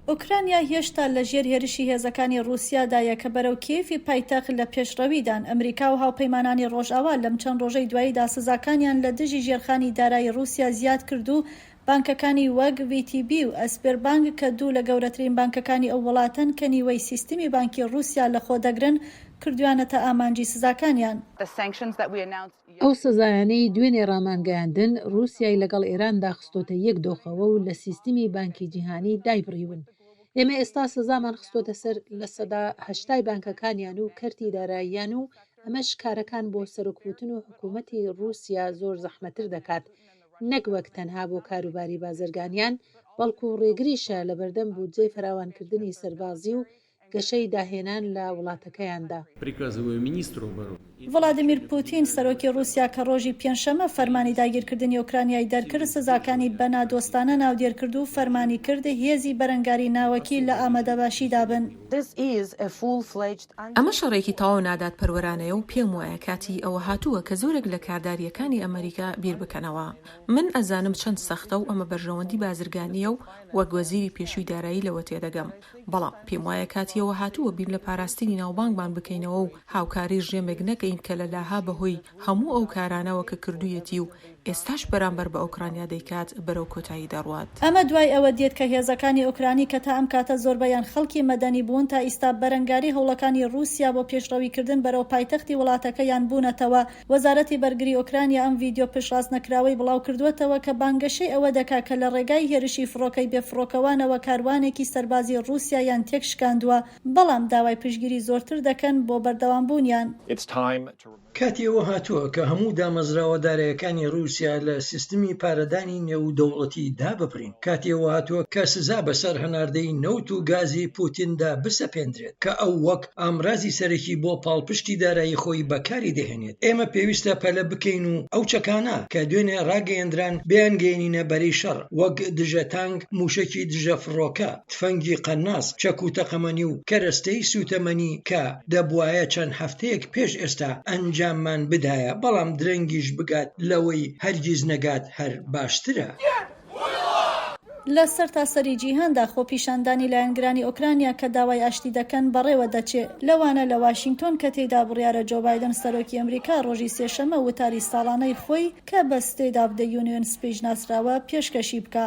ئۆکرانیا هێشتا لە ژێر هێرشی هێزەکانی ڕووسیادایە کە بەرەو کیێڤی پایتەخت لە پێشڕەویدان. ئەمریکا و هاوپەیمانانی ڕۆژئاوا لەم چەند ڕۆژەی دواییدا سزاکانیان لە دژی ژێرخانی دارایی ڕووسیا زیاد کرد و بانکەکانی وەک VTB و ئەسبێربانک کە دوو لە گەورەترین بانکەکانی ئەو وڵاتەن کە نیوەی سیستمی بانکی ڕووسیا لەخۆدەگرن، کردوویانەتە ئامانجی سزاکانیان. ئەو سزایانەی دوێنێ ڕامانگەیاندن، ڕووسیای لەگەڵ ئێراندا خستۆتە یەک دۆخەوە و لە سیستمی بانکی جیهانی دایبڕیون. ئێمە ئێستا سزامان خستۆتە سەر 80% ی بانکەکانیان و کەرتی داراییان و ئەمەش کارەکان بۆ سەرۆک پوتن و حکوومەتی ڕووسیا زۆر زەحمەتر دەکات، نەک وەک تەنها بۆ کاروباری بازرگانیان، بەڵکو ڕێگریشە لەبەردەم بودجەی فراوانکردنی سەربازی و گەشەی داهێنان لە وڵاتەکەیاندا. ڤلادیمیر پوتین، سەرۆکی ڕووسیا کە ڕۆژی پێنجشەممە فەرمانی داگیرکردنی ئۆکرانیای دەرکرد، سزاکانی بە نادۆستانە ناودێر کرد و فەرمانی کرد هێزی بەرەنگاری ناوەکی لە ئامادەباشیدا بن. ئەمە شەڕێکی تەواو نادادپەروەرانەیە و پێم وایە کاتی ئەوە هاتووە کە زۆرێک لە کاردارییەکانی ئەمەریکا بیر بکەنەوە. من ئەزانم چەند سەختە و ئەمە بەرژەوەندی بازرگانییە و وەک وەزیری پێشووی دارایی لەوە تێدەگەم. بەڵام پێم وایە کاتی ئەوە هاتووە بیر لە پاراستنی ناوبانگمان بکەینەوە و هاوکاری ڕژێمێک نەکەین کە لە لاها بەهۆی هەموو ئەو کارانەوە کە کردوویەتی و ئێستاش بەرامبەر بە ئۆکرانیا دەیکات بەرەو کۆتایی دەڕوات. ئەمە دوای ئەوە دێت کە هێزەکانی ئۆکرانی کە تا ئەم کاتە زۆربەیان خەڵکی مەدەنی بوون تا ئیستا بەرەنگاری هەوڵەکانی ڕووسیا بۆ پێشڕەویکردن بەرەو پایتەختی وڵاتەکەیان بوونەتەوە. وەزارەتی بەرگری ئۆکرانیا ئەم ڤیدیۆ پشتڕاستنەکراوەی بڵاوکردووەتەوە کە بانگەشەی ئەوە دەکا کە لە ڕێگای هێرشی فڕۆکەی بێفڕۆکەوانەوە کاروانێکی سەربازی ڕووسیایان تێکشکاندووە، بەڵام داوای پشتگیری زۆرتر دەکەن بۆ بەردەوامبوونیان. کاتی ئەوە هاتووە کە هەموو دامەزراوە دارایەکانی ڕووسیا لە سیستمی پارەدانی نێودەوڵەتی داببڕین. کاتی ئەوە هاتووە کە سزا بەسەر هەناردەی نەوت و گازی پوتیندا بسەپێندرێت کە ئەو وەک ئامرازی سەرەکی بۆ پاڵپشتی دارایی خۆی بەکاری دەهێنێت. ئێمە پێویستە پەلە بکەین و ئەو چەکانە کە دوێنێ ڕاگەیەندران بیانگەیەنینە بەرەی شەڕ، وەک دژە تانک، مووشەکی دژە فڕۆکە، تفەنگی قەناس، چەک و تەقەمەنی و کەرەستەی سووتەمەنی کە دەبوایە چەند هەفتەیەک پێش ئێستا ئەنجاممان بدایە، بەڵام درەنگیش بگات لەوەی هەرگیز نەگات هەر باشترە. لە سەرتاسەری جیهاندا خۆپیشاندانی لایەنگرانی ئۆکرانیا کە داوای ئاشتی دەکەن بەڕێوە دەچێ، لەوانە لە واشینگتۆن کە تێیدا بڕیارە جۆ بایدن سەرۆکی ئەمریکا ڕۆژی سێشەممە وتاری ساڵانەی خۆی کە بە State of the Union Speech ناسراوە پێشکەشی بکا.